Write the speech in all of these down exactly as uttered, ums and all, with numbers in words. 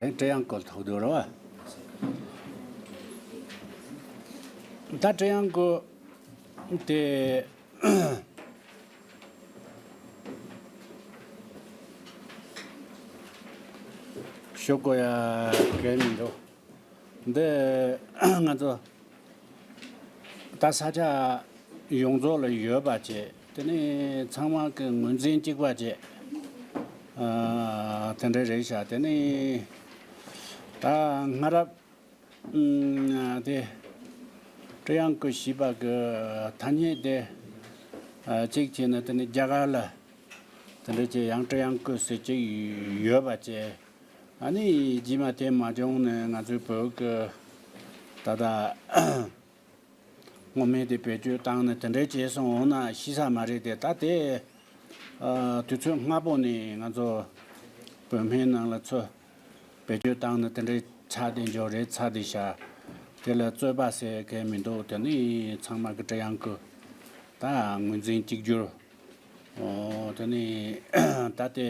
ཀྲི་ཡང་ཀོ་ཐོག་དུ་རེད་བ། ད་ཀྲི་ཡང་ཀོ་དེ། ཤོག་གོ་ཡ་གལ་མི་འདུག་འདི་ང་ཚོ་ད་ས་ཆ་ཡོངས་རྫོགས་ལ་ཡོད་པ་བྱས། དེ་ནས་ཚང་མ་གི་ངོས་འཛིན་གཅིག་པ་བྱས། ཨ། དེ་འདྲ་རེད་ཤག་དེ་ནས་ད་སྔ་རབས། ཨུམ། དེ་ཀྲི་ཡང་ཀོ་ཞེས་པ་གི་ཐ་སྙད་དེ། ཨ། གཅིག་བྱས་ན་དེ་ནི་རྒྱ་གར་ལ་དེ་འདྲ་བྱས་ཡང་ཀྲི་ཡང་ཀོ་ཟེར་གཅིག་ཡོད་པ་བྱས། ཨ་ནི་རྗེས་མ་དེ་མ་བྱུང་ནས་ང་ཚོའི་བོད་ཀྱི་ད་ལྟ་སྔོན་མའི་དེ་བེད་སྤྱོད་བཏང་ནས་དེ་འདྲ་བྱས་སོང་འོང་ན་ཤེས་ས་མ་རེད་དེ། ད་དེ། ཨ། དུས་ཚོད་སྔ་པོ་ནས་ང་ཚོ་བོད་སྨན་ནང་ལ་ཚུར་བེད་སྤྱོད་བཏང་ནས་དེ་འདྲའི་ཆ་དེ་འཇོག་རེད་ཚ་དེ་བཞག་དེ་ལ་རྩོད་པ་ཟེར་མཁན་མི་འདུག་དེ་ནི་ཚང་མ་གི་ཀྲི་ཡང་ཀོ་ད་ངོས་འཛིན་གཅིག་གྱུར། ཨོ། དེ་ནི་ད་དེ་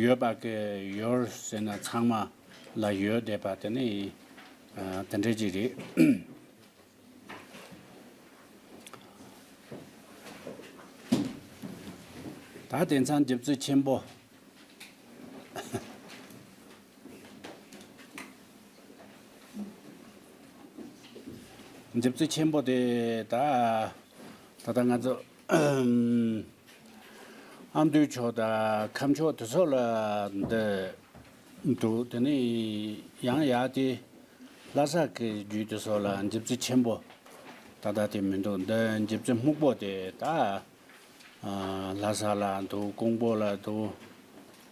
ཡོད་པ་གི་ཡོད་ཟེར་ན་ཚང་མ་ལ་ཡོད་བསྡད་པ་དེ་ནི་དེ་འདྲ་ཅིག་རེད། ད་དེང་སང་འཇིབ་རྩི་ཆེན་པོ། འཇིབ་རྩི་ཆེན་པོ་དེ་ད་ད་ལྟ་ང་ཚོ་ཨ་མདོའི་ཕྱོགས་དང་ཁམས་ཕྱོགས་དེ་ཚོ་ལ་འདི་འདུག་དེ་ནས་ཡང་ཡག་དེ། ལྷ་ས་གི་རྒྱུད་དེ་ཚོ་ལ་འཇིབ་རྩི་ཆེན་པོ་ད་ལྟ་དེ་མི་འདུག་འདི་འཇིབ་རྩི་སྨུག་པོ་དེ་ད། ཨ། ལྷ་ས་ལ་འདུག་ཀོང་པོ་ལ་འདུག་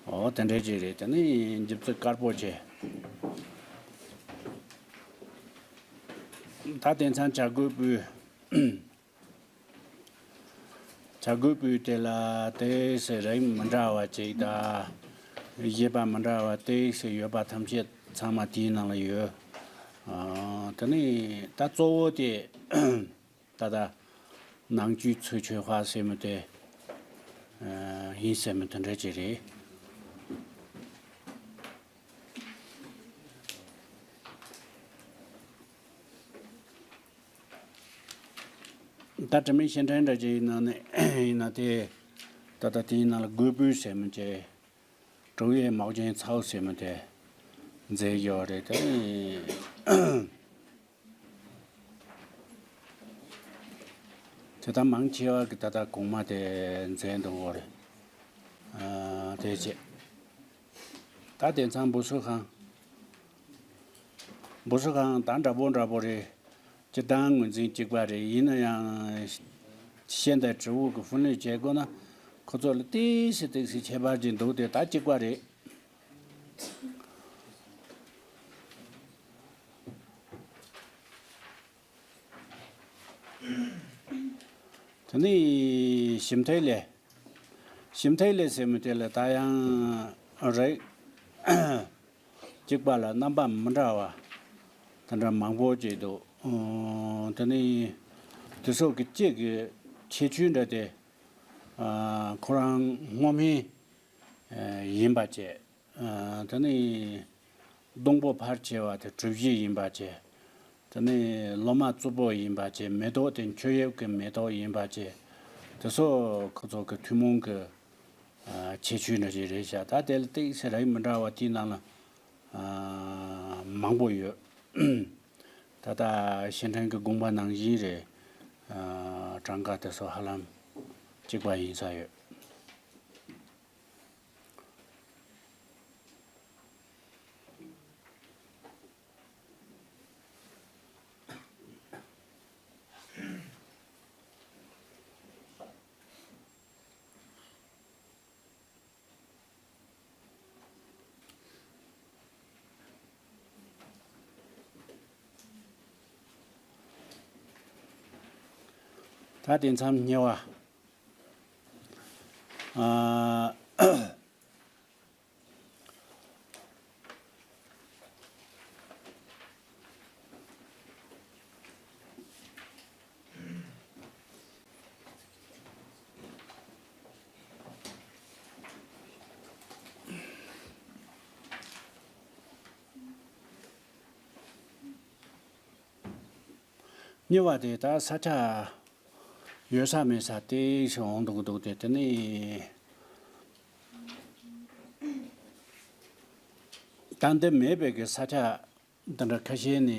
ཨོ། དེ་འདྲ་ཅིག་རེད། དེ་ནི་འཇིབ་རྩི་དཀར་པོ་བྱས། ད་དེང་སང་བྱ་རྒོད་སྤུས། བྱ་རྒོད་སྤུས་དེ་ལ་ཏོག་ཙམ་རིགས་མི་འདྲ་བ་ཅིག་དང་། བཞེད་པ་མི་འདྲ་བ་ཏོག་ཙམ་ཡོད་པ་ཐམས་ཅད་ཚང་མ་དེའི་ནང་ལ་ཡོད། ཨ། དེ་ནི་ད་གཙོ་བོ་དེ་ད་ལྟ་ནང་བཅུད་ཚུལ་འཆོས་པ་ཟེར་མི་དེ། ཨ། ཡིན་ཟེར་མི་དེ་འདྲ་ཅིག་རེད། ད་དྲི་མེད་ཞིང་ཕྲན་འདྲ་ཅིག་ཡིན་ན་ནི་ཡིན་ན་དེ་ད་ལྟ་དེའི་ནང་ལ་རྒོད་སྤུས་ཟེར་མི་ཅིག་ཀྲོའུ་ཡེ་མའོ་ཅན་ཚའོ་ཟེར་མི་དེ་མཛད་ཡོད་རེད་དེ། དེ་དག་མང་ཆེ་བ་གི་ད་ལྟ་གོང་མ་དེ་མཛད་འདུག་གོ་རེད། ཨ། དེ་རྗེས་ད་དེང་སང་བུ་གསོ་ཁང་། བུ་གསོ་ཁང་ད་འདྲ་པོ་འདྲ་པོ་རེད། སྤྱིར་བཏང་ངོས་འཛིན་གཅིག་པ་རེད། ཡིན་ན་ཡང་ཤེས་ལྡན་དྲི་བོ་གི་ཕུ་ནུས་བྱེད་དགོས་ན་ཁོ་ཚོ་ལ་ཏོག་ཙམ་ཏོག་ཙམ་ཁྱད་པར་ཅིག་འདུག་དེ་ད་གཅིག་པ་རེད། དེ་ནས་ཞིམ་ཐལ་ལེ། ཞིམ་ཐལ་ལེ་ཟེར་མི་དེ་ལ་ད་ཡང་རིགས་གཅིག་པ་ལ་རྣམ་པ་མི་འདྲ་བ་དེ་འདྲ་མང་པོ་ཅིག་འདུག་ཨོ། དེ་ནས་དེ་ཚོ་གི་གཅིག་གི་ཁྱད་ཆོས་འདྲ་དེ། ཨ། ཁོ་རང་སྔོ་སྨན་ཡིན་པ་བཅས། ཨ། དེ་ནས་སྡོང་པོ་ཕལ་ཆེ་བ་དེ་གྲུ་བཞི་ཡིན་པ་བཅས། དེ་ནས་ལོ་མ་རྩུབ་པོ་ཡིན་པ་བཅས། མེ་ཏོག་དེ་མཆོད་ཡབ་ཀྱི་མེ་ཏོག་ཡིན་པ་བཅས། དེ་ཚོ་ཁོ་ཚོ་གི་ཐུན་མོང་གི། ཨ། ཁྱད་ཆོས་འདྲ་ཞིག་རེད་ཤག་ད་དེ་ལ་ཏོག་ཙམ་རིགས་མི་འདྲ་བ་དེའི་ནང་ལ། ཨ། མང་པོ་ཡོད། ད་ལྟ་ཞིང་ཕྲན་གྱི་དགོངས་པ་ནང་བཞིན་རེད། ཨ། གྲངས་ཀ་དེ་ཚོ་ཧ་ལམ་གཅིག་པ་ཡིན་ས་ཡོད། ད་དེ་མཚམས་ཉེ་བ། ཨ། དམྱལ་བ་དེ་ད་ས་ཆ་ཡོད་ས་མེད་ས་དེ་ཞིག་འོང་འདུག་འདུག་སྟེ། དེ་ནས་ད་འདི་མེད་པའི་གི་ས་ཆ་དེ་འདྲ་ཁ་ཤས་ནས།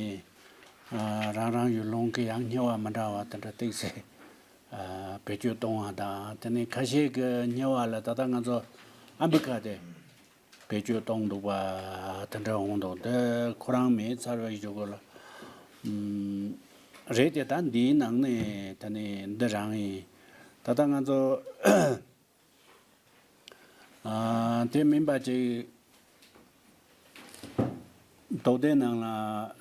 ཨ། རང་རང་ཡུལ་ལུང་གི་ཡང་དམྱལ་བ་མི་འདྲ་བ་དེ་འདྲ་བཏེགས་སེ། ཨ། བེད་སྤྱོད་གཏོང་བ་དང་། དེ་ནས་ཁ་ཤས་ཀྱི་དམྱལ་བ་ལ་ད་ལྟ་ང་ཚོ་ཨམ་བི་ཀ་དེ་བེད་སྤྱོད་གཏོང་འདུག་པ་དེ་འདྲ་འོང་འདུག་འདི་ཁོ་རང་མེད་ཚར་བའི་གཞུག་གུ་ལ། ཨམ། རེད་དེ། ད་འདིའི་ནང་ནས་ད་ནི་འདི་རང་ཡིན། ད་ལྟ་ང་ཚོ། ཨ། དེ་མིན་པ་ཅིག་རྡོ་སྡེ་ནང་ལ་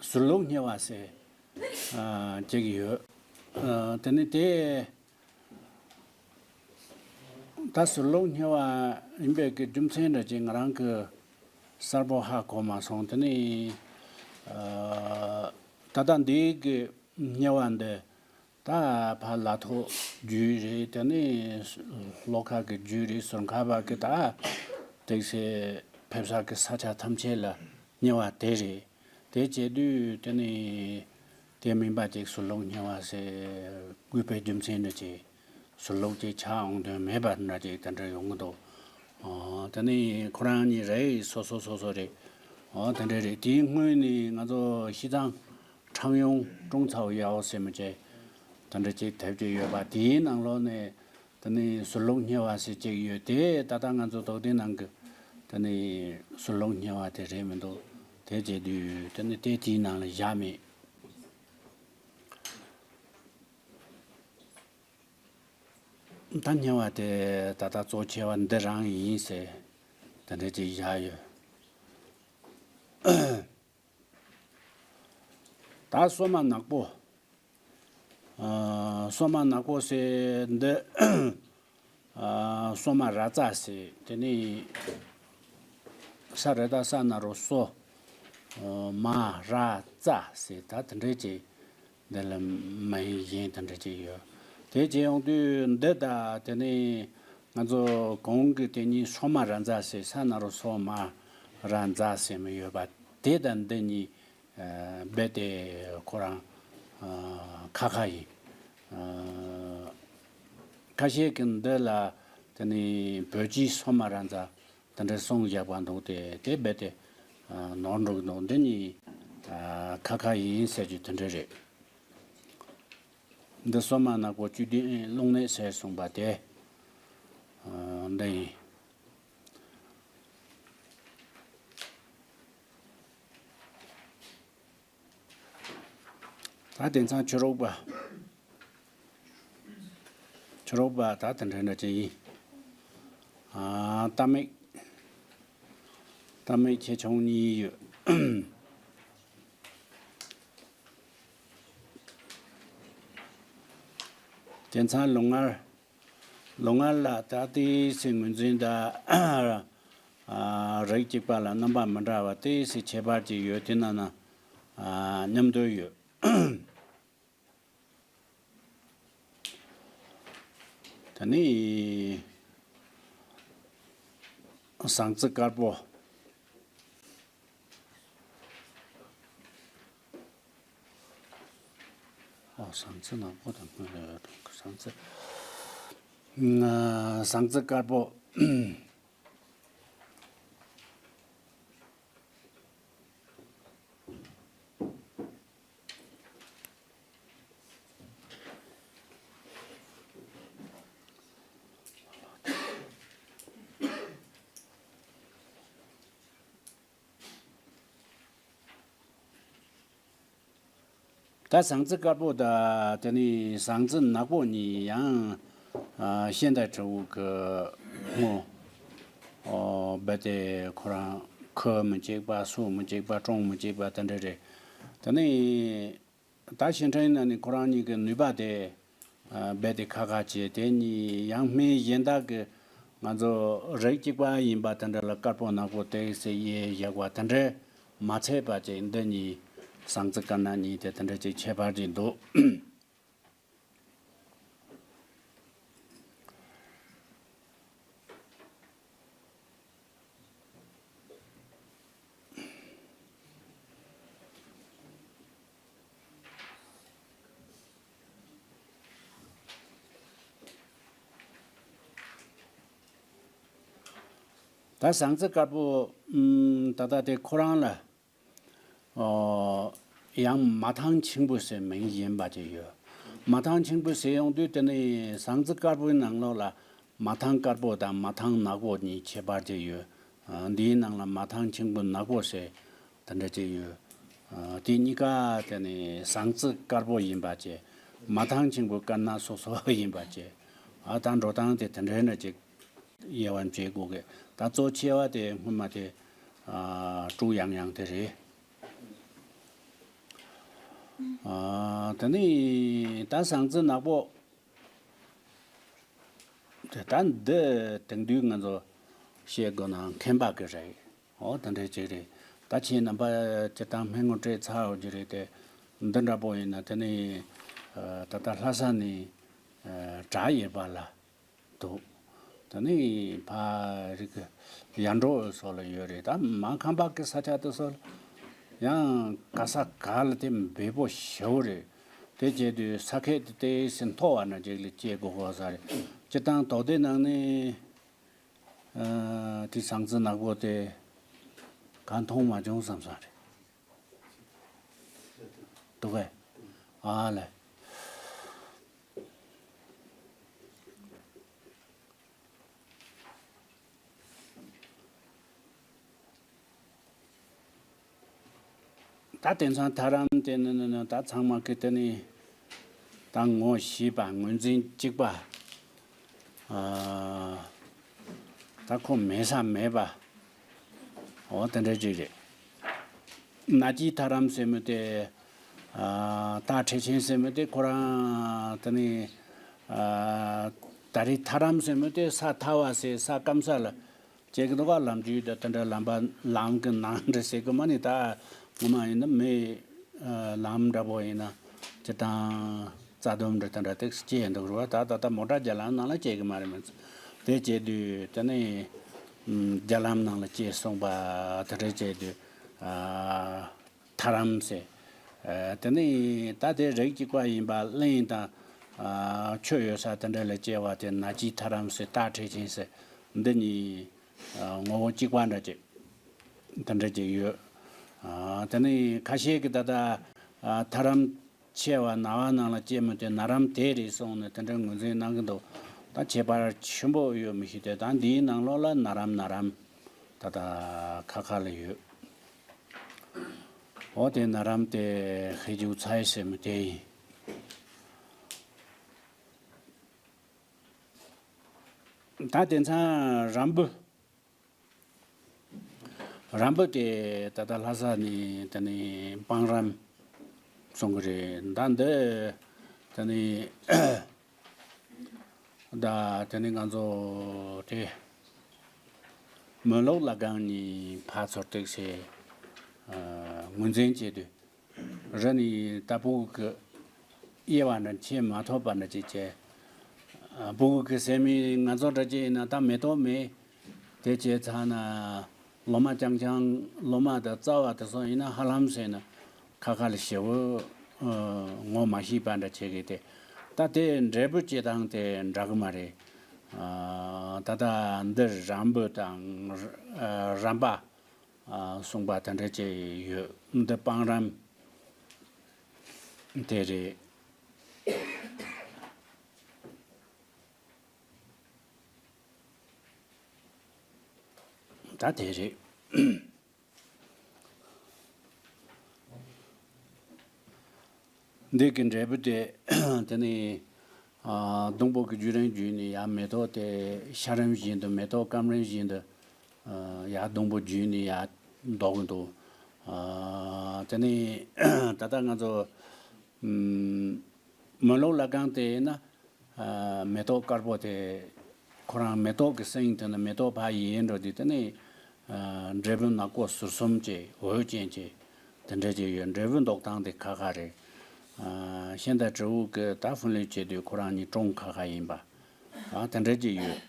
ཟུར་ལུགས་དམྱལ་བ་ཟེར། ཨ། ཅིག་ཡོད། ཨ། དེ་ནི་དེ། ད་ཟུར་ལུགས་དམྱལ་བ་ཡིན་པའི་གི་རྒྱུ་མཚན་འདྲ་ཅིག་ང་རང་གི་གསལ་པོ་ཧ་གོ་མ་སོང་། དེ་ནི། ཨ། ད་ལྟ་འདིའི་གི་དམྱལ་བ་འདི་ད་ཕར་ལ་ཐོག་རྒྱུད་རེད། དེ་ནི་ལྷོ་ཁ་གི་རྒྱུད་རེད། ཟུར་ཁ་བ་གི་ད་བཏེགས་སེ་ཕེབས་ས་གི་ས་ཆ་ཐམས་ཅད་ལ་དམྱལ་བ་དེ་རེད། དེ་བྱེད་དུས་དེ་ནི་དེ་མིན་པ་ཅིག་ཟུར་ལུགས་དམྱལ་བ་ཟེར་དགོས་པའི་རྒྱུ་མཚན་འདྲ་ཅིག་ཟུར་ལུགས་ཅིག་ཆགས་འོང་དོན་མེད་པ་འདྲ་ཅིག་དེ་འདྲ་ཡོང་གི་འདུག་ཨོ། དེ་ནི་ཁོ་རང་གཉིས་རེད། སོ་སོ་སོ་སོ་རེད། ཨོ། དེ་འདྲ་རེད། དེའི་སྔོན་ནས་ང་ཚོ་ཤི་ཚང་ཁྲང་ཡོང་ཀྲུང་ཚའོ་ཡའོ་ཟེར་མི་བྱེད། དེ་འདྲ་ཅིག་དེབ་ཅིག་ཡོད་པ། དེའི་ནང་ལོགས་ནས་དེ་ནི་ཟུར་ལུགས་དམྱལ་བ་ཟེར་ཅིག་ཡོད། དེ་ད་ལྟ་ང་ཚོ་རྡོ་སྡེ་ནང་གི་དེ་ནི་ཟུར་ལུགས་དམྱལ་བ་དེ་རེད་མི་འདུག་དེ་བྱེད་དུས་དེ་ནི་དེ་དེའི་ནང་ལ་བཞག་མེད། ད་དམྱལ་བ་དེ་ད་ལྟ་གཙོ་ཆེ་བ་འདི་རང་ཡིན་ཟེར་དེ་འདྲ་ཅིག་བཞག་ཡོད། ད་སོ་མ་ནག་པོ། ཨ། སོ་མ་ནག་པོ་ཟེར་འདི། ཨ། སོ་མ་ར་ཙ་ཟེར། དེ་ནི་ས་ར་བཏགས་སྲ་ན་རོ་སོ། མ་ར་ཙ་ཟེར། ད་དེ་འདྲ་ཅིག་འདི་ལ་མ་ཡིན་གཞན་དེ་འདྲ་ཅིག་ཡོད། དེ་བྱས་ཡོང་དུས་འདི་ད་དེ་ནི་ང་ཚོ་གོང་གི་དེ་གཉིས་སོ་མ་ར་ཛ་ཟེར། ས་ན་རོ་སོ་མ་ར་ཛ་ཟེར་མི་ཡོད་པ། དེ་དང་འདི་གཉིས། ཨ། རྦད་དེ་ཁོ་རང་། ཨ། ཁ་ཁ་ཡིན། ཨ། ཁ་ཤས་ཀྱིས་འདི་ལ་དེ་ནི་བོད་ཀྱི་སོ་མ་ར་ཛ་དེ་འདྲ་གསུངས་བཞག་པ་འདུག་སྟེ། དེ་རྦད་དེ། ཨ། ནོར་འགྲོ་གི་འདུག་འདི་གཉིས། ཨ། ཁ་ཁ་ཡིན་ཟེར་རྒྱུ་དེ་འདྲ་རེད། འདི་སོ་མ་ནག་པོ་བཅུད་ལྡན་རླུང་ནད་ཟེར་གསུངས་པ་དེ། ཨ། འདི་ཡིན། ད་དེང་སང་ཆུ་རོགས་པ། ཆུ་རོགས་པ་ད་དེ་འདྲ་འདྲ་ཅིག་ཡིན། ཨ། རྟ་རྨིག་རྟ་རྨིག་ཆེ་ཆུང་གཉིས་ཡོད། དེང་སང་ལུང་ངར། ལུང་ངར་ལ་ད་ཏོག་ཙམ་ངོས་འཛིན་དང་། ཨ། རིགས་གཅིག་པ་ལ་རྣམ་པ་མི་འདྲ་བ་ཏོག་ཙམ་ཁྱད་པར་ཅིག་ཡོད། དེ་ན་ན། ཨ། མཉམ་དུ་ཡོད། ད་ནི་ཟངས་རྩི་དཀར་པོ། ཨོ། ཟངས་རྩི་ནག་པོ་དང་། ཟངས་རྩི། ཨ། ཟངས་རྩི་དཀར་པོ། ད་ཟངས་རྩི་དཀར་པོ་དང་དེ་ནས་ཟངས་རྩི་ནག་པོ་གཉིས་ཡང་། ཨ། ཤིང་རྟ་དྲེའུ་གི་སྔོ། ཨོ། རྦད་དེ་ཁོ་རང་ཁུ་མི་གཅིག་པ། སུ་མི་གཅིག་པ། གྲོང་མི་གཅིག་པ་དེ་འདྲ་རེད། དེ་ནས་ད་ཕྱིར་འཐེན་ན་ནི་ཁོ་རང་གཉིས་ཀྱི་ནུས་པ་དེ། ཨ། རྦད་དེ་ཁ་ཁ་བྱས། དེ་གཉིས་ཡང་སྨན་གཞན་དག་གི་ང་ཚོ་རིགས་གཅིག་པ་ཡིན་པ་དེ་འདྲ་ལ་དཀར་པོ་ནག་པོ་དེ་ཟེར་དབྱེ་བཞག་པ་དེ་འདྲ་མ་ཚད་པ་ཅིག་འདི་གཉིས། ཟངས་རྩི་དཀར་ནག་གཉིས་དེ་དེ་འདྲ་ཅིག་ཁྱད་པར་ཅིག་འདུག་ད་ཟངས་རྩི་དཀར་པོ། ཨམ། ད་ལྟ་དེ་ཁོ་རང་ལ། ཨོ། ཡང་མ་ཐང་ཆེན་པོ་ཟེར་མིང་ཡིན་པ་ཅིག་ཡོད། མ་ཐང་ཆེན་པོ་ཟེར་ཡོང་དུས་དེ་ནི་ཟངས་རྩི་དཀར་པོའི་ནང་ལོགས་ལ་མ་ཐང་དཀར་པོ་དང་མ་ཐང་ནག་པོ་གཉིས་ཁྱད་པར་ཅིག་ཡོད། ཨ། འདིའི་ནང་ལ་མ་ཐང་ཆེན་པོ་ནག་པོ་ཟེར་དེ་འདྲ་ཅིག་ཡོད། ཨ། དེ་གཉིས་ཀ་དེ་ནི་ཟངས་རྩི་དཀར་པོ་ཡིན་པ་བཅས། མ་ཐང་ཆེན་པོ་དཀར་ནག་སོ་སོ་ཡིན་པ་བཅས། ཨ། ད་འགྲོ་སྟངས་དེ་དེ་འདྲའི་འདྲ་ཅིག་དབྱེ་བ་འབྱེད་དགོས་གི། ད་གཙོ་ཆེ་བ་དེ་སྔོན་མ་དེ། ཨ། དཀྲུག་ཡང་ཡང་དེ་རེད། ཨ། དེ་ནས་ད་ཟངས་རྩི་ནག་པོ། དེ་ད་འདི་དེང་དུས་ང་ཚོ་བཤད་དགོས་ན་མཁན་པ་གི་རེད། འོ་དེ་འདྲའི་ཅིག་རེད། ད་ཁྱེད་རྣམ་པ་སྤྱིར་བཏང་སྨན་ངོ་སྤྲད་ཚར་ཡོད་ཀྱི་རེད་དེ། འདི་འདྲ་པོ་ཡིན་ན་དེ་ནས། ཨ། ད་ལྟ་ལྷ་ས་ནས། ཨ། བྲག་ཡེར་པ་ལ་འདུག་དེ་ནས་ཕ་རི་གི་ཡར་འབྲོག་སོགས་ལ་ཡོད་རེད། ད་མ་ཁམས་པ་གི་ས་ཆ་དེ་སོགས་ལ་ཡང་ག་ས་ག་ལ་དེ་འབེལ་པོ་ཞེ་པོ་རེད། དེ་བྱས་དུས་ས་ཁད་དེ་ཏོག་ཙམ་མཐོ་བ་ན་ཅིག་ལ་སྐྱེ་དགོས་ས་རེད། སྤྱིར་བཏང་དོག་སྡེ་ནང་ནས། ཨ། དེ་ཟངས་རྩི་ནག་པོ་དེ་ག་མཐོང་མ་བྱུང་བསམ་ས་རེད། འདུག་གས། ཨ་ལས། ད་དེང་སང་ཐ་རམ་དེ་ནི་ནི་ནི་ད་ཚང་མ་གི་དེ་ནི་ད་ངོ་ཤེས་པ་ངོས་འཛིན་གཅིག་པ། ཨ། ད་ཁོ་མེད་ས་མེད་པ། འོ་དེ་འདྲ་ཅིག་རེད། ན་གྱི་ཐ་རམ་ཟེར་མི་དེ། ཨ། སྟག་ཁྲི་ཆེན་ཟེར་མི་དེ་ཁོ་རང་དེ་ནི། ཨ། ད་རེས་ཐ་རམ་ཟེར་མི་དེ་ས་ཐ་བ་ཟེར་ས་སྐམ་ས་ལ་སྐྱེ་གི་འདུག་ག་ལམ་རྒྱུད་དེ་དེ་འདྲ་ལམ་པ་ལམ་གི་ནང་འདྲ་ཟེར་གི་མ་ནི་ད་ངོ་མ་ཡིན་ན་མི། ཨ། ལམ་འདྲ་པོ་ཡིན་ན་སྤྱིར་བཏང་རྩྭ་ལྡུམ་འདྲ་དེ་འདྲ་ཏིག་སྐྱེ་འདུག་རུ་བ། ད་ད་ལྟ་མོ་ཊ་རྒྱ་ལམ་ནང་ལ་སྐྱེ་གི་མ་རེད་མོད། དེ་བྱས་དུས་དེ་ནི། ཨམ། རྒྱ་ལམ་ནང་ལ་སྐྱེ་སོང་པ་དེ་འདྲ་བྱས་དུས། ཨ། ཐ་རམ་ཟེར། ཨ། དེ་ནི་ད་དེ་རིགས་གཅིག་པ་ཡིན་པ་གླིང་དང་། ཨ། ཆུ་ཡོད་ས་དེ་འདྲ་ལ་སྐྱེ་བ་དེ་ན་གྱི་ཐ་རམ་ཟེར་སྟག་ཁྲི་ཆེན་ཟེར་འདི་གཉིས། ཨ། ངོ་བོ་གཅིག་པ་འདྲ་ཅིག་དེ་འདྲ་ཅིག་ཡོད། ཨ། དེ་ནི་ཁ་ཤས་ཀྱིས་ད་ལྟ། ཨ། ཐ་རམ་ཆེ་བ་ན་བ་ནང་ལ་སྐྱེས་མི་དེ་ན་རམ་དེ་རེད་སོང་ནས་དེ་འདྲ་ངོས་འཛིན་གནང་གི་འདུག་ད་ཁྱད་པར་ཆེན་པོ་ཡོད་མི་ཤེས་ཏེ། ད་འདིའི་ནང་ལོགས་ལ་ན་རམ་ན་རམ་ད་ལྟ་ཁ་ཁ་ལ་ཡོད། འོ་དེ་ན་རམ་དེ་ཧེ་ཇུ་ཚའི་ཟེར་མི་དེ་ཡིན། ད་དེང་སང་རམ་བུ། རམ་བུ་དེ་ད་ལྟ་ལྷ་ས་ནས་དེ་ནས་སྤང་རམ་གསུང་གི་རེད། ད་འདི་དེ་ནས་ད་དེ་ནས་ང་ཚོ་དེ་མོན་ལུགས་ལྷ་ཁང་ནས་ཕར་ཚུར་ཏིག་ཙམ། ཨ། ངོས་འཛིན་བྱེད་དུས། རི་ནི་ད་ཕྲུ་གུ་གི་དབྱེ་བ་འདྲ་ཕྱེ་མ་ཐུབ་པ་འདྲ་ཅིག་བྱས། ཕྲུ་གུ་གི་སེམས་ནི་ང་ཚོ་འདྲ་ཅིག་ཡིན་ན་ད་མེ་ཏོག་མེད། དེ་བྱས་ཚར་ན་ལོ་མ་རྐྱང་རྐྱང་ལོ་མ་དང་རྩ་བ་དེ་ཚོ་ཡིན་ན་ཧ་ལམ་ཟེར་ན་ཁ་ཁ་ལ་ཞེ་པོ་ངོ་མ་ཤེས་པ་འདྲ་བྱེད་གི་དེ། ད་དེ་འབྲས་བུ་སྐྱེ་སྟངས་དེ་འདྲ་གི་མ་རེད། ད་ལྟ་འདི་རམ་བུ་དང་། ཨ། རམ་པ། ཨ། གསུངས་པ་དེ་འདྲ་ཅིག་ཡོད། འདི་སྤང་རམ་དེ་རེད། ད་དེ་རེད། འདི་གི་འབྲས་བུ་དེ་དེ་ནི། ཨ། སྡོང་པོ་གི་བརྒྱུད་རིམ་བརྒྱུད་ནས་ཡར་མེ་ཏོག་དེ་ཤ་རིམ་བཞིན་དུ་མེ་ཏོག་སྐམ་རིམ་བཞིན་དུ། ཨ། ཡར་སྡོང་པོ་བརྒྱུད་ནས་ཡར་ལྡོག་གི་འདུག་ཨ། དེ་ནས་ད་ལྟ་ང་ཚོ། ཨམ། མོན་ལུགས་ལྷ་ཁང་དེ་ཡིན་ན། ཨ། མེ་ཏོག་དཀར་པོ་དེ་ཁོ་རང་མེ་ཏོག་གི་སེང་དེ་ནི་མེ་ཏོག་ཕར་ཡལ་འགྲོ་དུས་དེ་ནི། ཨ། འབྲས་བུ་ནག་པོ་ཟུར་གསུམ་གྱི་འོད་ཅན་གྱི་དེ་འདྲ་ཅིག་ཡོད། འབྲས་བུ་འདོགས་སྟངས་དེ་ཁ་ཁ་རེད། ཨ། ཤིང་དང་དྲིལ་བུ་གི་ད་ཕུན་ལས་བྱེད་དུས་ཁོ་རང་གཉིས་གྲོང་ཁ་ཁ་ཡིན་པ། ཨ། དེ་འདྲ་ཅིག་ཡོད།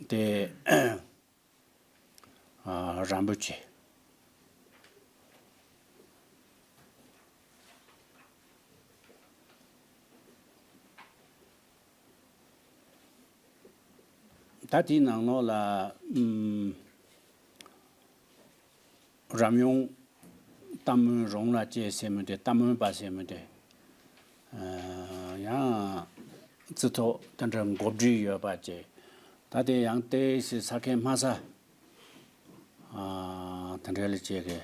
དེ། ཨ། རམ་བུ་ཆེ། ད་དེའི་ནང་ལོགས་ལ། ཨམ། རབ་ཡུམ་རྟ་མོའི་རོང་ལ་སྐྱེས་ཟེར་མི་དེ། རྟ་མོའི་པ་ཟེར་མི་དེ། ཡང་རྩི་ཐོག་དེ་འདྲ་འགོ་འདྲིས་ཡོད་པ་བཅས། ད་དེ་ཡང་ཏེ་ཞེས་ས་ཁའི་དམའ་ས་དེ་འདྲ་ལ་བཅས་གི།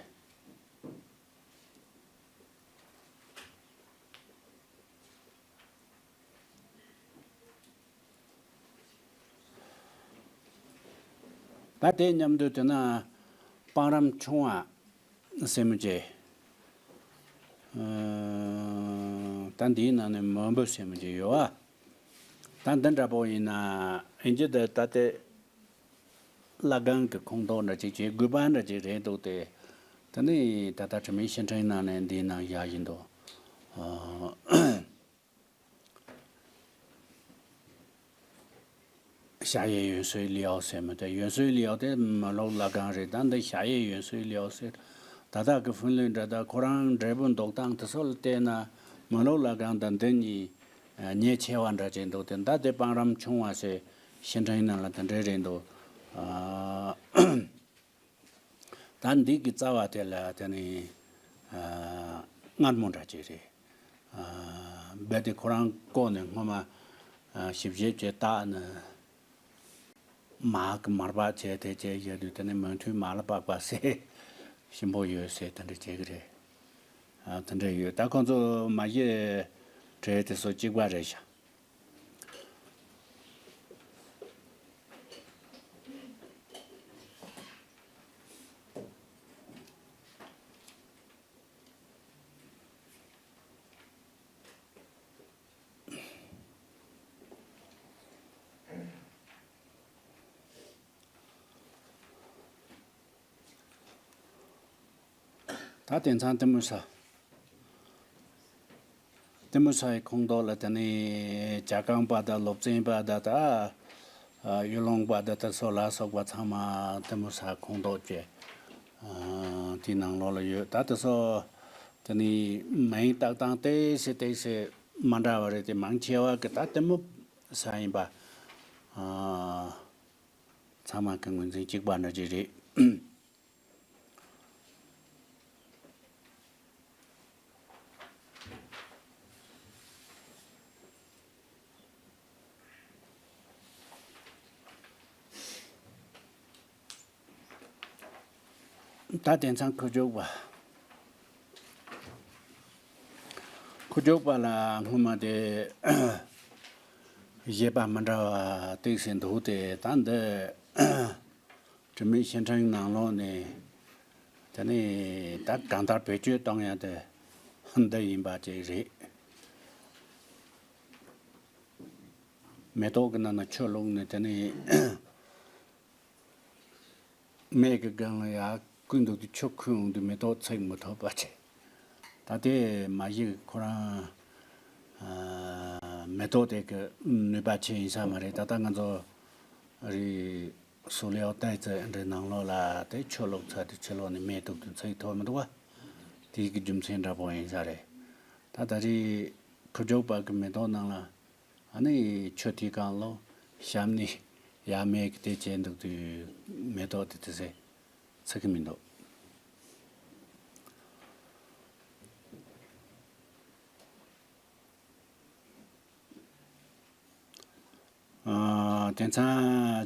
ད་དེ་མཉམ་དུ་དེ་ན་སྤང་རམ་ཆུང་བ་ཟེར་མི་ཅིག་ད་འདིའི་ནང་ནས་མོན་བུ་ཟེར་མི་ཅིག་ཡོད་བ། ད་འདི་འདྲ་པོ་ཡིན་ན་ཨིན་ཇི་འདི་ད་ལྟའི་བླ་སྒང་གི་ཁོངས་གཏོགས་འདྲ་ཅིག་བྱེད་དགོས་པ་འདྲ་ཅིག་རེད་འདུག་སྟེ། དེ་ནས་ད་ལྟ་དྲི་མེད་ཕྱིར་དྲན་ནང་ནས་འདིའི་ནང་བཞག་བཞིན་དུ། ཞ་ཡི་ཡོན་སུའི་ལིའོ་ཟེར་མི་དེ། ཡོན་སུའི་ལིའོ་དེ་མོན་ལུགས་བླ་སྒང་རེད། ད་འདི་ཞ་ཡི་ཡོན་སུའི་ལིའོ་ཟེར། ད་ལྟ་གི་ཧྥུན་ལུའི་འདྲ། ད་ཁོ་རང་འབྲས་བུ་འདོགས་སྟངས་དེ་ཚོ་ལ་བལྟས་ན་མོན་ལུགས་བླ་སྒང་དང་འདི་གཉིས་ཉེ་ཆེ་བ་འདྲ་ཅིག་འདུག་སྟེ། ད་དེ་སྤང་རམ་ཆུང་བ་ཟེར་ཕྱིར་དྲན་ནང་ལ་དེ་འདྲ་རེད་འདུག་ད་འདི་གི་རྩ་བ་དེ་ལ་དེ་ནི་མངར་མོ་འདྲ་ཅིག་རེད། རྦད་དེ་ཁོ་རང་བཀོག་ནས་སྔོན་མ་ཞིབ་བཤེར་བྱས་བཏགས་ནས་མར་གི་མར་པག་བྱས་དེ་བྱས་བཞག་དུས། དེ་ནི་མོན་ཐུའི་མར་ལ་པག་པ་ཟེར་ཞིམ་པོ་ཡོད་ཟེར་དེ་འདྲ་བྱེད་གི་རེད། དེ་འདྲ་ཡོད། ད་ཁོང་ཚོ་མ་གཞི་གྲས་དེ་ཚོ་གཅིག་པ་རེད་ཤག་ད་དེང་སང་གཏེར་མོ་ས། གཏེར་མོ་སའི་ཁོངས་གཏོགས་ལ་དེ་ནས་ཇ་ཁང་པ་དང་སློབ་ཚན་པ་དང་། ད་གཡུ་ལུང་པ་དང་དེ་ཚོ་ལ་སོགས་པ་ཚང་མ་གཏེར་མོ་ས་ཁོངས་གཏོགས་བྱས། དེའི་ནང་ལོགས་ལ་ཡོད། ད་དེ་ཚོ་དེ་ནས་མིང་བཏགས་སྟངས་ཏོག་ཙམ་ཏོག་ཙམ་མ་འདྲ་བ་རེད་དེ། མང་ཆེ་བ་གི་ད་གཏེར་མོ་ས་ཡིན་པ། ཚང་མ་གི་ངོས་འཛིན་གཅིག་པ་འདྲ་ཅིག་རེད། ད་དེང་སང་ཁུ་བྱུག་པ། ཁུ་བྱུག་པ་ལ་སྔོན་མ་དེ་བཞེད་པ་མི་འདྲ་བ་ཏོག་ཙམ་འདུག་སྟེ། ད་འདི་དྲི་མེད་ཕྱིར་དྲན་ནང་ལོགས་ནས་དེ་ནས་ད་གང་ལྟར་བེད་སྤྱོད་གཏོང་ཡ་དེ་འདི་ཡིན་པ་ཅིག་རེད། མེ་ཏོག་གི་ནང་ན་ཆུ་བླུགས་ནས་དེ་ནས་མེ་གི་སྒང་ལ་ཡར་བསྐུས་འདུག་དུས། ཆུ་ཁུར་འོང་དུས་མེ་ཏོག་ཚིག་མི་ཐུབ་པ་བྱས། ད་དེ་མ་གཞི་ཁོ་རང་ཨ་མེ་ཏོག་དེ་གི་ནུས་པ་ཆེ་ཡིན་ས་མ་རེད། ད་ལྟ་ང་ཚོ་རི་སུ་ལེའོ་ཏའི་ཙི་འདྲའི་ནང་ལོགས་ལ་དེ་ཆུ་བླུགས་ཚར་དུས་ཕྱི་ལོགས་ནས་མེ་གཏུགས་དུས་ཚིག་ཐུབ་མི་འདུག་བ། དེ་གི་རྒྱུ་མཚན་འདྲ་པོ་ཡིན་ས་རེད། ད་ད་རེས་ཁུ་བྱུག་པ་གི་མེ་ཏོག་ནང་ལ། ཨ་ནི་ཆུ་དེའི་སྒང་ལོགས་གཤམ་ནས་ཡར་མེ་གི་དེ་བྱས་འདུག་དུས་མེ་ཏོག་དེ་དེ་ཚེ་ཚིག་གི་མི་འདུག་ཨ། དེང་སང་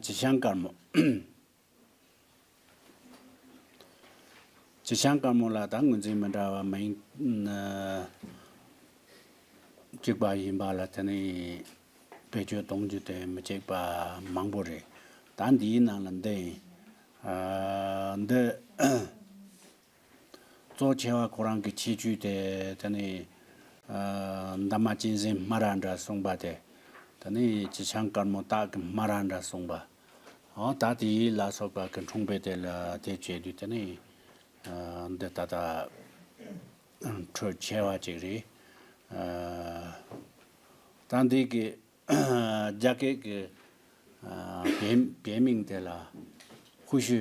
བྱི་ཤང་དཀར་མོ། བྱི་ཤང་དཀར་མོ་ལ་ད་ངོས་འཛིན་མི་འདྲ་བ་མིང་གཅིག་པ་ཡིན་པ་ལ་དེ་ནི་བེད་སྤྱོད་གཏོང་རྒྱུ་དེ་མི་གཅིག་པ་མང་པོ་རེད། ད་འདིའི་ནང་ལ་འདི་ཡིན། ཨ། འདི་གཙོ་ཆེ་བ་ཁོ་རང་གི་ཁྱད་ཆོས་དེ་དེ་ནི་ཨ་འདབ་མ་གཅན་གཟན་སྨ་ར་འདྲ་གསུངས་པ་དེ། དེ་ནི་བྱི་ཤང་དཀར་མོ་སྟག་གི་སྨ་ར་འདྲ་གསུངས་པ། འོ་ད་དེའི་ལ་སོགས་པ་གི་འཁྲུངས་དཔེ་དེ་ལ་དེ་བྱས་དུས་དེ་ནི་ཨ་འདི་ད་ལྟ་འཕྲོད་ཆེ་བ་ཅིག་རེད། ཨ་ད་འདི་གི་རྒྱ་སྐད་ཀྱི་ཨ་བེད་བེད་མིང་དེ་ལ་ཧུ་ཤུ་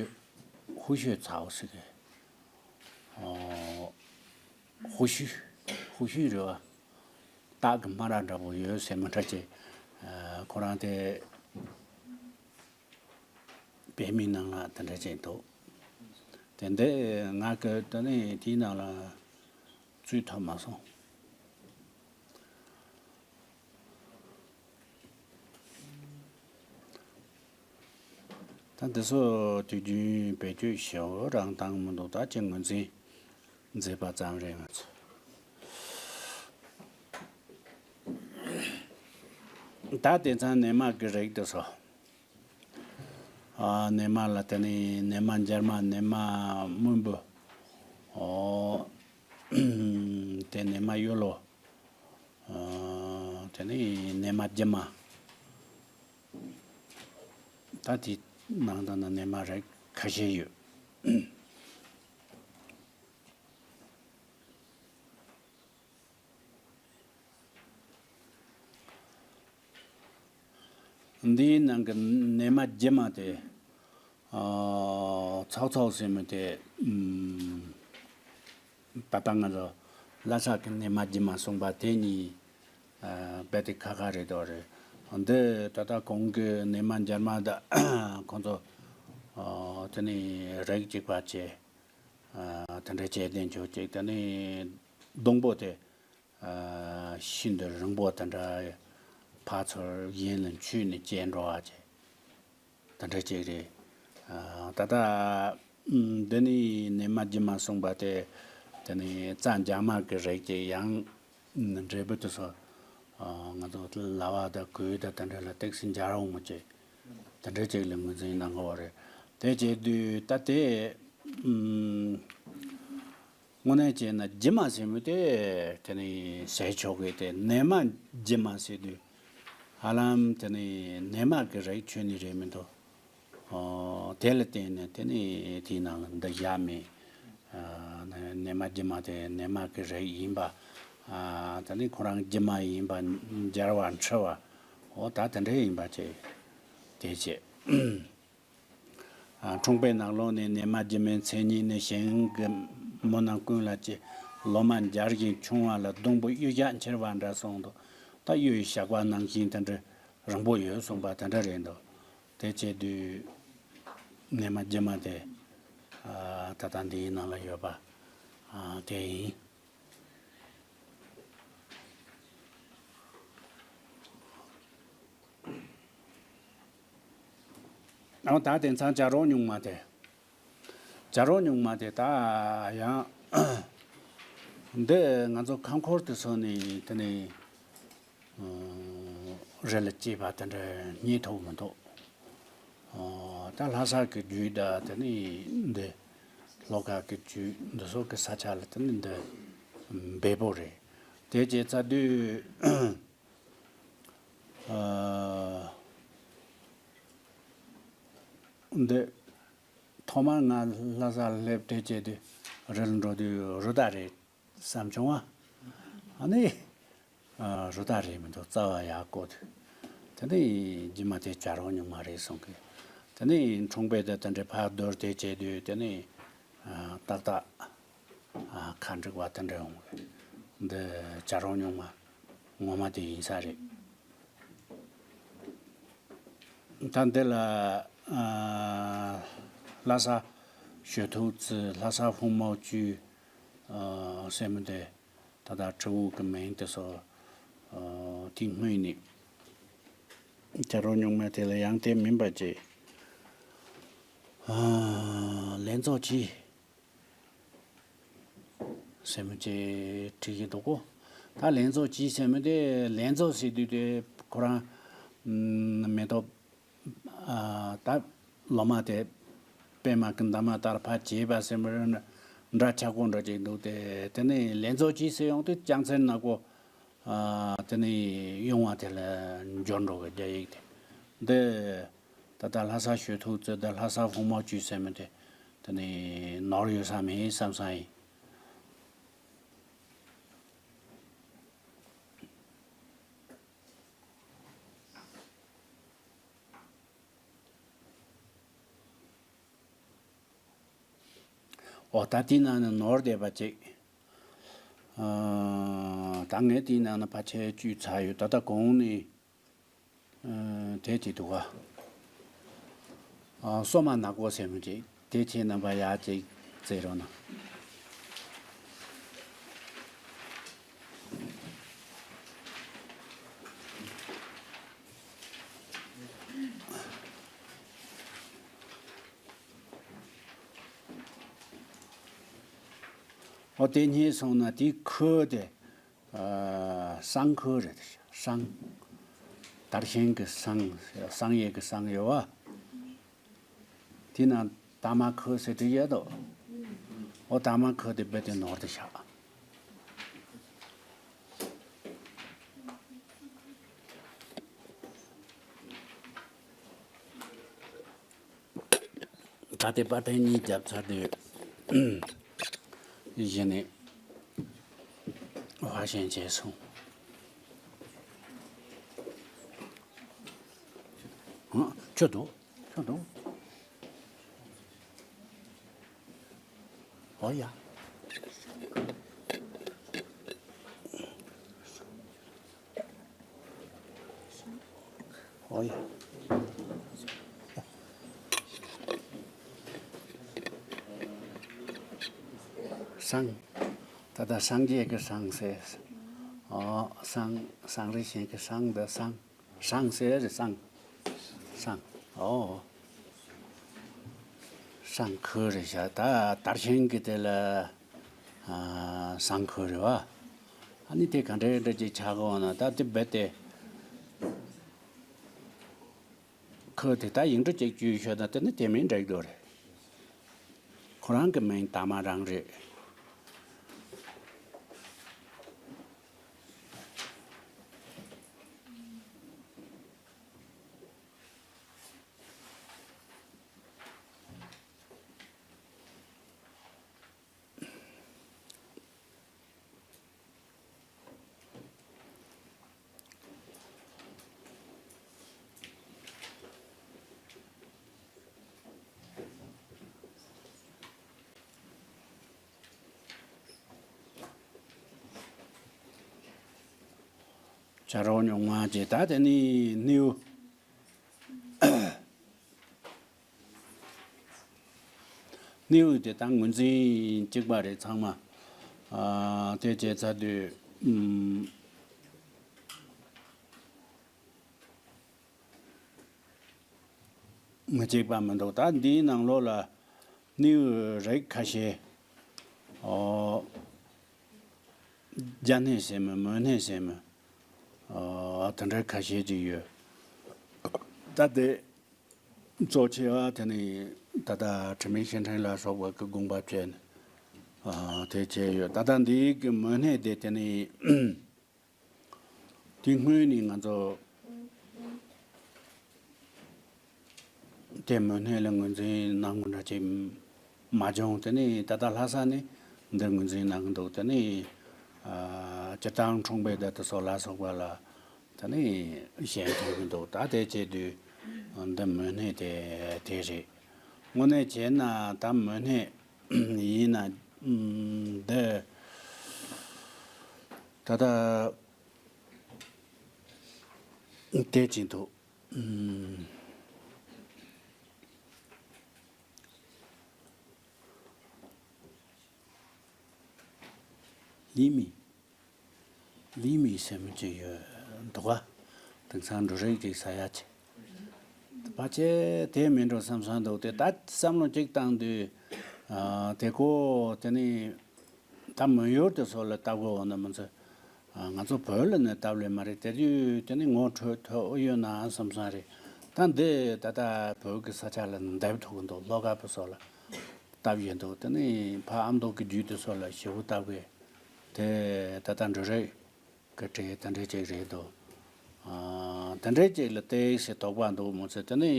ཧུ་ཤུ་ཚའོ་ཟེར་གི། ཨོ། ཧུ་ཤུ་ཧུ་ཤུ་རེད་བ། སྟག་གི་སྨ་ར་འདྲ་པོ་ཡོད་ཟེར་མི་འདྲ་ཅིག་ཨ་ཁོ་རང་དེ་བེད་མིང་ནང་ལ་དེ་འདྲ་ཅིག་འདུག་དེ་འདྲའི་ང་གི་ད་ནི་དེའི་ནང་ལ་ཚུད་ཐུབ་མ་སོང་། ད་འདི་ཚོ་དུས་རྒྱུན་བེད་སྤྱོད་ཞེ་པོ་རང་བཏང་མི་འདུག་ད་ཅི་ངོས་འཛིན་མཛད་པ་ཙམ་རེད་ང་ཚོ། ད་དེང་སང་ནས་མ་གི་རིགས་དེ་ཚོ། ཨ། ནས་མ་ལ་དེ་ནས་ནས་མ་འབྱར་མ། ནས་མ་སྨུན་པོ། ཨོ། དེ་ནས་མ་གཡུ་ལོ། ཨ། དེ་ནས་ནས་མ་སྒྱུ་མ། ད་དེ་ནང་ད་ན་ནས་མ་རིགས་ཁ་ཤས་ཡོད། འདིའི་ནང་གི་ནས་མ་སྒྱུ་མ་དེ། ཨ། ཚོགས་ཚོགས་ཟེར་མི་དེ། ཨམ། ད་ལྟ་ང་ཚོ་ལྷ་ས་གི་ནས་མ་སྒྱུ་མ་གསུངས་པ་དེ་གཉིས། ཨ། རྦད་དེ་ཁ་ཁ་རེད་དོ་རེད། འདི་ད་ལྟ་གོང་གི་ནས་མ་འབྱར་མ་ད་ཁོང་ཚོ། ཨ། དེ་ནས་རིགས་གཅིག་པ་བྱས། ཨ། དེ་འདྲ་བྱས་བསྡད་ཆོག་ཅིག་དེ་ནས་སྡོང་པོ་དེ། ཨ། ཤིན་ཏུ་རིང་པོ་དེ་འདྲ་ཕར་ཚུར་གཡས་ནས་ཆུ་ནས་བཅད་འགྲོ་བ་བྱས། དེ་འདྲ་ཅིག་རེད། ཨ། ད་ལྟ། ཨམ། འདི་ནི་ནས་མ་སྒྱུ་མ་གསུངས་པ་དེ། དེ་ནི་རྩྭ་འཇག་མ་གི་རིགས་ཀྱི་ཡང་འབྲས་བུ་དེ་ཚོ། ཨ། ང་ཚོ་ལྭ་བ་དང་གོས་དང་དེ་འདྲ་ལ་ཏོག་ཙམ་འབྱར་འོང་མོ་ཅིག་དེ་འདྲ་ཅིག་ལ་ངོས་འཛིན་གནང་གི་ཡོད་རེད། དེ་བྱེད་དུས་ད་དེ། ཨམ། དངོས་གནས་བྱས་ན་སྒྱུ་མ་ཟེར་མི་དེ་དེ་ནི་ཟེར་ཆོག་གི། དེ་ནས་མ་སྒྱུ་མ་ཟེར་དུས་ཧ་ལམ་དེ་ནི་ནས་མ་གི་རིགས་ཁྱོན་ནས་རེད་མི་འདུག་ཨོ། དེ་ལ་བརྟེན་ནས་དེ་ནི་དེའི་ནང་ལ་འདི་བཞག་མེད། ཨ། ནས་མ་སྒྱུ་མ་དེ་ནས་མ་གི་རིགས་ཡིན་པ། ཨ། དེ་ནི་ཁོ་རང་སྒྱུ་མ་ཡིན་པ། འབྱར་བ་འཁྲུ་བ། ཨོ། ད་དེ་འདྲ་ཡིན་པ་བྱས། དེ་བྱས། ཨ། འཁྲུངས་པའི་ནང་ལོགས་ནས་ནས་མ་སྒྱུ་མའི་མཚན་ཉིད་ནི་གཞན་གྱི་མི་རྣམས་ཀུན་ལ་སྐྱེ། ལོ་མ་འབྱར་ཞིང་ཆུང་བ་ལ་སྡོང་པོ་གཡུ་ཞགས་འཁྱིལ་བ་འདྲ་གསུངས་འདུག་ད་གཡུ་ཡི་ཞགས་པ་ནང་བཞིན་དེ་འདྲ་རིང་པོ་ཡོད་གསུངས་པ་དེ་འདྲ་རེད་འདུག་དེ་བྱེད་དུས་ནས་མ་སྒྱུ་མ་དེ། ཨ། ད་ལྟ་འདིའི་ནང་ལ་ཡོད་པ། ཨ། དེ་ཡིན། ཨ། ད་དེང་སང་བྱ་རོག་སྨྱུག་མ་དེ། བྱ་རོག་སྨྱུག་མ་དེ་ད་ཡང་། འདི་ང་ཚོ་ཁམས་ཁུལ་དེ་ཚོ་ནས་དེ་ནས། ཨ། རི་ལ་སྐྱེས་པ་དེ་འདྲ་རྙེད་ཐུབ་མི་འདུག་ཨ། ད་ལྷ་ས་གི་རྒྱུད་དང་དེ་ནས་འདི་ལྷོ་ཁ་གི་རྒྱུད་འདི་ཚོ་གི་ས་ཆ་ལ་དེ་ནས་འདི་འབེལ་པོ་རེད། དེ་བྱས་ཚར་དུས། ཨ། འདི་ཐོག་མར་ང་ལྷ་སར་སླེབས་དེ་བྱས་དུས་རི་ལ་འགྲོ་དུས་རི་དྭགས་རེད་བསམ་བྱུང་བ། ཨ་ནི། ཨ། རི་དྭགས་རེད་མི་འདུག་རྩ་བ་ཡག་གོ། དེ་ནས་རྗེས་མ་དེ་བྱ་རོག་སྨྱུག་མ་རེད་གསུང་གི། དེ་ནས་འཁྲུངས་པའི་དེ་དེ་འདྲའི་ཕར་རྡོར་དེ་བྱས་དུས་དེ་ནས། ཨ། ཏག་ཏག་ཨ། ཁ་འགྲིག་པ་དེ་འདྲ་ཡོང་གི། འདི་བྱ་རོག་སྨྱུག་མ་ངོ་མ་དེ་ཡིན་ས་རེད། ད་འདི་ལ། ཨ། ལྷ་ས་ཞོལ་ཐུག་རྩི། ལྷ་ས་ཧུང་མའོ་ཅུས། ཨ། ཟེར་མི་དེ་ད་ལྟ་ཁྲི་འུག་གི་མིང་དེ་ཚོ། ཨ། དེ་སྔོན་ནས་བྱ་རོག་སྨྱུག་མ་དེ་ལ་ཡང་དེ་མིན་པ་བྱས། ཨ། ལྷན་ཚོགས་ཀྱིས། ཟེར་མི་ཅིག་བྲིས་ཀྱི་འདུག་གོ། ད་ལྷན་ཚོགས་ཀྱིས་ཟེར་མི་དེ་ལྷན་ཚོགས་ཟེར་དུས་དེ་ཁོ་རང་། ཨམ། མེ་ཏོག་ཨ། ད་ལོ་མ་དེ་པད་མ་གི་འདབ་མ་ལྟར་ཕར་བྱེད་པ་ཟེར་མི་འདྲ་ཆགས་པོ་འདྲ་ཅིག་འདུག་སྟེ། དེ་ནས་ལྷན་ཚོགས་ཀྱིས་ཟེར་ཡོང་དུས་རྒྱལ་མཚན་ནག་པོ། ཨ། དེ་ནས་གཡུང་བ་དེ་ལ་འབྱོར་འགྲོ་གི་རྒྱ་ཡིག་དེ། འདི་ད་ལྟ་ལྷ་ས་ཞོལ་ཐུག་རྩི་དང་ལྷ་ས་ཧུང་མའོ་ཅུས་ཟེར་མི་དེ་དེ་ནས་ནོར་ཡོད་ས་མེད་བསམ་བསམ་ཡིན། འོ། ད་དེའི་ནང་ནས་ནོར་བསྡད་པ་ཅིག་ཨ། ད་ངས་དེའི་ནང་ན་ཕལ་ཆེར་བཅུད་ཚར་ཡོད། ད་ལྟ་གོང་ནས། ཨ། དེ་ཅིག་འདུག་ག་ཨ། སོ་མ་ནག་པོ་ཟེར་མི་ཅིག་དེ་ཁྱེད་རྣམ་པ་ཡག་ཅིག་བཙལ་རོགས་གནང་། ཨོ་དེ་གཉིས་སོང་ན་དེའི་ཁོ་དེ། ཨ། བསང་ཁོ་རེད། བསང་། དར་ཤིང་གི་བསང་། བསང་ཡས་ཀྱི་བསང་ཡོད་བ། དེ་ན་ད་མ་ཁོ་ཟེར་དེ་ཡོད་དོ། ཨོ་ད་མ་ཁོ་དེ་རྦད་དེ་ནོར་དེ་བཞག། ད་ལྟའི་པར་ཐེངས་གཉིས་བརྒྱབ་ཚར་དུས། གཞི་ནས་ཧྭ་ཤན་བྱས་སོང་། ཨ། ཁྱོད་དོ། ཁྱོད་དོ། ཨོ་ཡ། ཨོ་ཡ། བསང་། ད་ལྟ་སངས་རྒྱས་ཀྱི་བསང་ཟེར། ཨོ། བསང་། བསང་རིན་ཆེན་གྱི་བསང་འདི་བསང་། བསང་ཟེར་རེད། བསང་། བསང་། ཨོ། བསང་ཁོ་རེད་བཞག། ད་དར་ཤིང་གི་དེ་ལ། ཨ། བསང་ཁོ་རེད་བ། ཨ་ནི་དེ་ག་འདྲའི་འདྲ་ཅིག་ཆགས་ཀྱི་འོང་ན། ད་དེ་རྦད་དེ་ཁོ་དེ་ད་ཡིག་འབྲུ་གཅིག་བཅོས་ཤོག་ན་དེ་ནི་དེ་མིང་འགྲིག་འགྲོ་རེད། ཁོ་རང་གི་མིང་ད་མ་རང་རེད། བྱ་རོག་ཉུང་མ་བྱས། ད་དེ་ནི་སྣེའུ། སྣེའུ་དེ་དང་ངོས་འཛིན་གཅིག་པ་རེད་ཚང་མ། ཨ། དེ་བྱས་ཚར་དུས། ཨུམ། མི་གཅིག་པ་མི་འདུག། ད་འདིའི་ནང་ལོགས་ལ་སྣེའུ་རིགས་ཁ་ཤས། ཨོ། རྒྱ་སྣེ་ཟེར་མོད། མོན་སྣེ་ཟེར་མོད། ཨོ། དེ་འདྲ་ཁ་ཤས་ཅིག་ཡོད། ད་དེ་གཙོ་ཆེ་བ་དེ་ནི་ད་ལྟ་དྲི་མེད་ཞིང་ཕྲན་ལ་སོགས་པ་གི་དགོངས་པ་བྱས་ནས། ཨོ། དེ་བྱས་ཡོད། ད་ལྟ་འདིའི་གི་མོན་སྣེ་དེ་དེ་ནི། དེ་སྔོན་ནས་ང་ཚོ་དེ་མོན་སྣེ་ལ་ངོས་འཛིན་གནང་དགོས་འདྲ་ཅིག་མ་བྱུང་། དེ་ནས་ད་ལྟ་ལྷ་ས་ནས་འདིར་ངོས་འཛིན་གནང་གི་འདུག། དེ་ནས། ཨ། སྤྱིར་བཏང་ཁྲོང་པའི་བརྡ་དེ་སོགས་ལ་སོགས་པ་ལ་དེ་ནས་ཞལ་མཐོང་གི་འདུག། ད་དེ་བྱེད་དུས་འདི་མོན་སྣེ་དེ་དེ་རེད། དངོས་གནས་བྱས་ན་ད་མོན་སྣེ་ཡིན་ན། ཨུམ། འདི་ད་ལྟ་དེ་བྱེད་འདུག། ཨུམ། ལི་མི། ལི་མི་ཟེར་མི་ཅིག་ཡོད་འདུག་ག། དེང་སང་འབྲུ་རིགས་ཅིག་ཟ་ཡ་ཆེ། ཕལ་ཆེར་དེ་མིན་འགྲོ་བསམ་བསམ་འདུག། དེ་ད་བསམ་བློ་ཅིག་བཏང་དུས། ཨ། དེ་ཁོ་དེ་ནི། ད་མོན་ཡུལ་དེ་ཚོ་ལ་ལྟ་དགོས་འོང་ན་མི་ཚོ། ང་ཚོ་བོད་ལ་ནི་སྟབས་ལེགས་མ་རེད། དེ་དུས་དེ་ནི་ངོ་འཕྲོད་ཐུབ་ཡོད་ན་བསམ་བསམ་རེད། ད་འདི་ད་ལྟ་བོད་ཀྱི་ས་ཆ་ལ་འདེབས་ཐུབ་ཀྱི་འདུག། ལྷོ་ཁ་བོད་སོགས་ལ་སྟབས་ཡོད་འདུག། དེ་ནི་ཕ་ཨ་མདོ་གི་རྒྱུད་དེ་ཚོ་ལ་ཞེ་པོ་སྟབས་ཀྱི། དེ་ད་ལྟ་འབྲུ་རིགས་ཀྱི་གྲས་དེ་འདྲ་ཅིག་རེད་འདུག། ཨ། དེ་འདྲ་ཅིག་ལ་བལྟས་ཟེར་དོགས་པ་འདུག་མོ་ཚོ། དེ་ནི་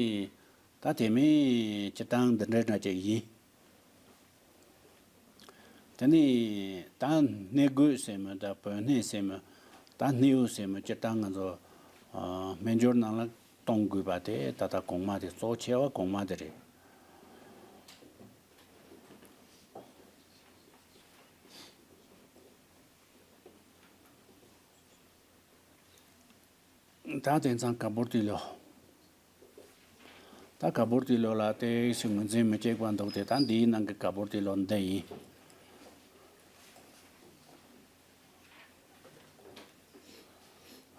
ད་དེ་མིན་སྤྱིར་བཏང་འདི་འདྲ་འདྲ་ཅིག་ཡིན། དེ་ནས་ད་སྣེ་རྒོད་ཟེར་མོད། ད་བོད་སྣེ་ཟེར་མོད། ད་སྣེའུ་ཟེར་མོད། སྤྱིར་བཏང་ང་ཚོ། ཨ། སྨན་སྦྱོར་ནང་ལ་གཏོང་དགོས་པ་དེ་ད་ལྟ་གོང་མ་དེ། གཙོ་ཆེ་བ་གོང་མ་དེ་རེད། ད་དེང་སང་ག་པུར་ཏི་ལོ། ད་ག་པུར་ཏི་ལོ་ལ་ཏོག་ཙམ་ངོས་འཛིན་མི་གཅིག་པ་འདུག་སྟེ། ད་འདིའི་ནང་གི་ག་པུར་ཏི་ལོ་འདི་ཡིན།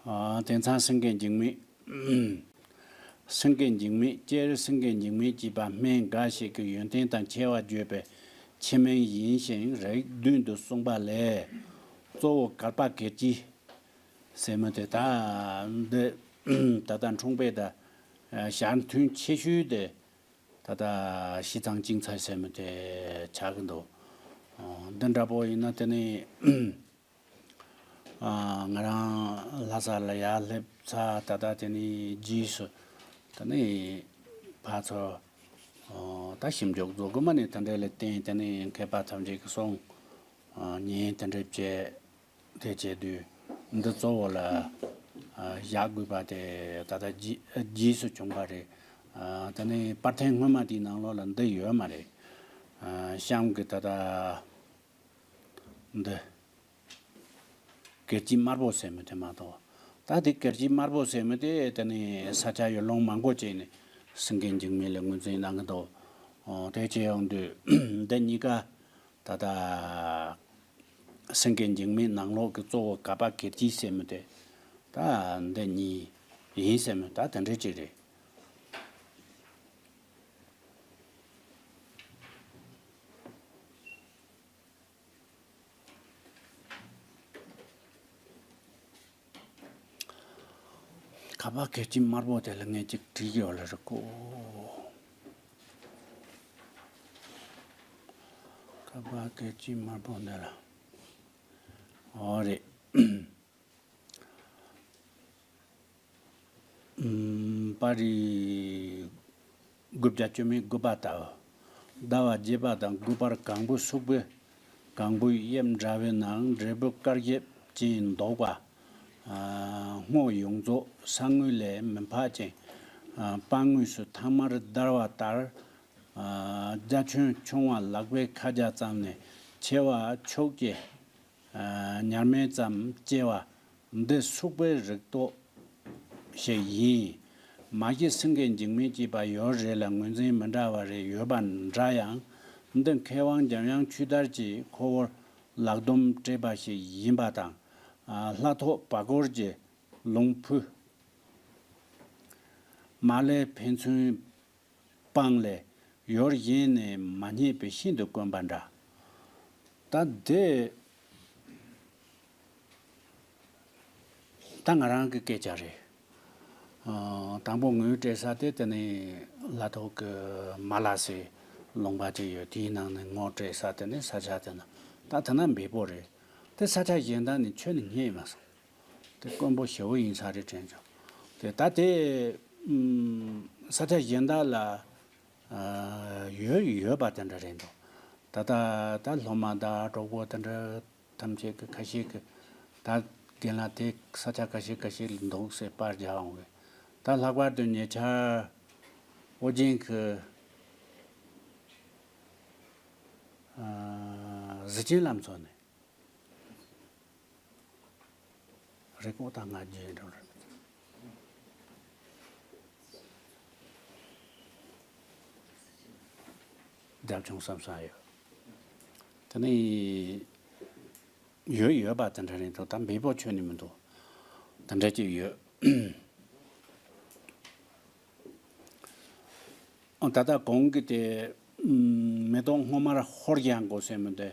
ཨ། དེང་སང་སེང་གེ་འཇིགས་མེད། སེང་གེ་འཇིགས་མེད། སྤྱིར་སེང་གེ་འཇིགས་མེད་ཅེས་པ་སྨན་འགའ་ཞིག་གི་ཡོན་ཏན་དང་ཕྱེ་བ་བརྗོད་པའི་ཆེད་སྨན་ཡིན་ཞིང་། རིགས་བདུན་དུ་གསུངས་པ་ལས། གཙོ་བོ་གར་པ་གྱེར་སྐྱིལ་ཟེར་མི་དེ། ད་འདི་ད་ལྟ་འཁྲུངས་པའི་ད་ཞལ་མཐུན་ཆེ་ཤོས་དེ་ད་ལྟ་ཞི་ཚང་ཅིང་ཚའེ་ཟེར་མི་དེ་ཆགས་ཀྱི་འདུག། འདི་འདྲ་པོ་ཡིན་ན་དེ་ནི། ཨ། ང་རང་ལྷ་ས་ལ་ཡར་སླེབས་ཚར། ད་ལྟ་དེ་ནི་རྗེས་སུ་དེ་ནི་ཕར་ཚུར། ཨོ། ད་ཞིབ་འཇུག་རྫོགས་གི་མ་ནི་དེ་འདྲ་ལ་བརྟེན། དེ་ནི་མཁས་པ་ཐམས་ཅད་ཀྱི་གསུང་ཉན། དེ་འདྲ་བྱས། དེ་བྱས་དུས་འདི་གཙོ་བོ་ལ། ཨ། བཞག་དགོས་པ་དེ་ད་ལྟ་རྗེས་རྗེས་སུ་བྱུང་བ་རེད། ཨ། དེ་ནི་པར་ཐེངས་སྔོན་མ་དེའི་ནང་ལོགས་ལ་འདི་ཡོད་མ་རེད། ཨ། གཤམ་གྱི་ད་ལྟ་འདི། གྱེར་སྐྱིལ་དམར་པོ་ཟེར་མི་དེ་མ་གཏོགས། ད་དེ་གྱེར་སྐྱིལ་དམར་པོ་ཟེར་མི་དེ་དེ་ནི་ས་ཆ་ཡུལ་ལུང་མང་པོ་ཅིག་ནས་སེང་གེ་འཇིགས་མེད་ལ་ངོས་འཛིན་གནང་གི་འདུག། ཨོ། དེ་བྱས་ཡོང་དུས་འདི་གཉིས་ཀ་ད་ལྟ་སེང་གེ་འཇིགས་མེད་ནང་ལོགས་ཀྱི་གཙོ་བོ་གར་པ་གྱེར་སྐྱིལ་ཟེར་མི་དེ་ད་འདི་གཉིས་ཡིན་ཟེར་མི་ད་དེ་འདྲ་ཅིག་རེད། གར་པ་གྱེར་སྐྱིལ་དམར་པོ་དེ་ལ་ངས་ཅིག་བྲིས་ཡོད་ལ་རེད་གོ། གར་པ་གྱེར་སྐྱིལ་དམར་པོ་འདི་ལ། ཨོ་རེད། ཨམ། པར་རིས་དགུ་བརྒྱ་བཅུ་མེད་དགུ་པ་ལྟ་བུ། ཟླ་བ་བརྒྱད་པ་དང་དགུ་པར་གང་བུ་སུག་པོའི། གང་བུའི་དབྱིབས་འདྲ་བའི་ནང་འབྲས་བུ་དཀར་ཞབས་ཅན་འདོགས་པ། ཨ། སྔོ་ཡོངས་རྫོགས་ས་ངོས་ལས་མི་འཕགས་ཅིང་། ཨ། པ་ངོས་སུ་ཐང་དམར་བརྡར་བ་ལྟར། ཨ། རྒྱ་ཁྱོན་ཆུང་བ་ལག་པའི་ཁ་རྒྱ་ཙམ་ནས་ཆེ་བ་ཕྱོགས་ཀྱི། ཨ། ཉར་མེད་ཙམ་སྐྱེ་བ་འདི་སུག་པོའི་རིགས་སྟོབས་ཤིག་ཡིན། མ་གཞི་སེང་གེ་འཇིགས་མེད་ཅེས་པ་ཡོད་རེད་ལ་ངོས་འཛིན་མི་འདྲ་བ་རེ་ཡོད་པ་འདྲ་ཡང་། འདི་མཁས་དབང་འཇམ་དབྱངས་ཆོས་དར་གྱིས་ཁོ་བོར་ལག་སྡོམ་སྤྲད་པ་ཞིག་ཡིན་པ་དང་། ཨ། ལྷ་ཐོག་བར་སྐོར་གྱི་ལུང་ཕུ། མ་ལེ་ཕན་ཚུན་སྤང་ལས་ཡོར་གཞན་ནས་མ་རྙེད་པའི་ཤིན་ཏུ་དཀོན་པ་འདྲ། ད་དེ་ད་ང་རང་གི་སྐད་ཆ་རེད། ཨ། དང་པོ་ངོས་སྤྲད་ས་དེ་དེ་ནས་ལྷ་ཐོག་གི་མ་ལ་སི་ལུང་པ་ཅིག་ཡོད། དེའི་ནང་ནས་ངོས་སྤྲད་ས་དེ་ནས་ས་ཆ་དེ་ན། ད་དེ་ན་འབེལ་པོ་རེད། དེ་ས་ཆ་གཞན་དག་ནས་ཁྱོན་ནས་རྙེད་མ་སོང་། དེ་དཀོན་པོ་ཞེ་བོ་ཡིན་ས་རེད་དྲན་བྱུང་། དེ་ད་དེ་ཨུམ། ས་ཆ་གཞན་དག་ལ། ཨ། ཡོད་ཡོད་པ་དེ་འདྲ་རེད་འདུག། ད་ལྟ་ད་སློབ་མ་དང་གྲོགས་པོ་དེ་འདྲ་ཐམས་ཅད་ཀྱི་ཁ་ཤས་ཀྱི་ད་རྒན་ལགས་དེ་ས་ཆ་ཁ་ཤས་ཁ་ཤས་ལ་འདུག་ཟེར་པར་རྒྱག་འོང་གི། ད་ལྷག་པར་དུ་ཉེ་ཆར་ཨོ་རྒྱན་གྱི། ཨ། གཟི་བྱིན་ལམ་ཚོགས་ནས། རེ་སྐོར་དང་ང་རྒྱལ་འགྲོ་རེད། རྒྱབ་ཆུང་བསམ་བསམ་ཡོད། དེ་ནས་ཡོད་ཡོད་པ་དེ་འདྲ་རེད་འདུག། ད་འབེལ་པོ་ཁྱོན་ནས་མི་འདུག། དེ་འདྲ་ཅིག་ཡོད། ད་ལྟ་གོང་གི་དེ་མེ་ཏོག་སྔོ་དམར་ཧོར་རྒྱ་མགོ་ཟེར་མི་དེ།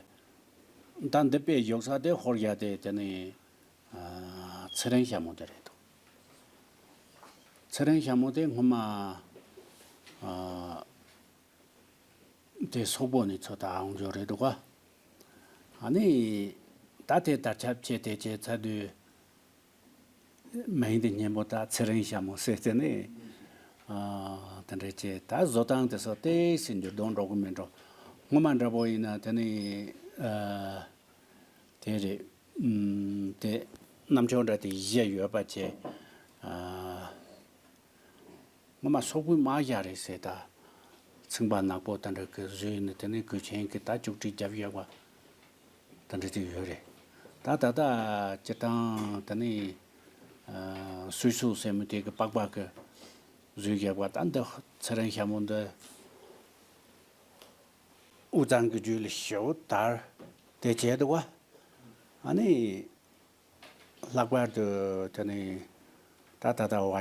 ད་འདི་དཔེ་བཞུགས་ས་དེ་ཧོར་རྒྱ་དེ་དེ་ནི། ཨ། ཚེ་རིང་ཞྭ་མོ་དེ་རེད་འདུག། ཚེ་རིང་ཞྭ་མོ་དེ་སྔོན་མ། ཨ། དེ་སོག་པོ་ནས་ཚུར་ད་འོང་རྒྱུ་རེད་འདུག་ག། ཨ་ནི། ད་དེ་དར་ཁྱབ་ཆེ་དེ་བྱས་ཚར་དུས། མིང་དེ་སྙན་པོ་ད་ཚེ་རིང་ཞྭ་མོ་ཟེར་ཏེ་ནི། ཨ། དེ་འདྲ་བྱས། ད་བཟོ་སྟངས་དེ་ཚོ་ཏོག་ཙམ་འགྱུར་ལྡོག་འགྲོ་གི་མིན་འགྲོ། སྔོན་མ་འདྲ་པོ་ཡིན་ན་དེ་ནི། ཨ། དེ་རེད། ཨུམ། དེ་རྣམ་ཅོག་འདྲ་དེ་བཞི་ཡོད་པ་བྱས། ཨ། སྔོན་མ་སོག་པོའི་དམག་ཞྭ་རེད་ཟེར། ད་ཚིང་པ་ནག་པོ་དེ་འདྲ་གི་བཟོས་ནས་དེ་ནས་གོས་ཆེན་གྱི་ད་བཅུ་དྲུག་རྒྱབ་ཡོད་པ་དེ་འདྲ་དེ་ཡོད་རེད། ད་ད་ལྟ་སྤྱིར་བཏང་དེ་ནས། ཨ། སུད་སི་ཟེར་མི་དེ་གི་པགས་པ་གི། རུས་རྒྱག་པ་ད་འདི་ཚེ་རིང་ཞྭ་མོ་འདི་དབུས་གཙང་གི་རྒྱུད་ལ་ཞེ་པོ་དར་དེ་བྱས་འདུག་བ། ཨ་ནི་ལྷག་པར་དུ་དེ་ནི་ད་ད་ལྟ་བ་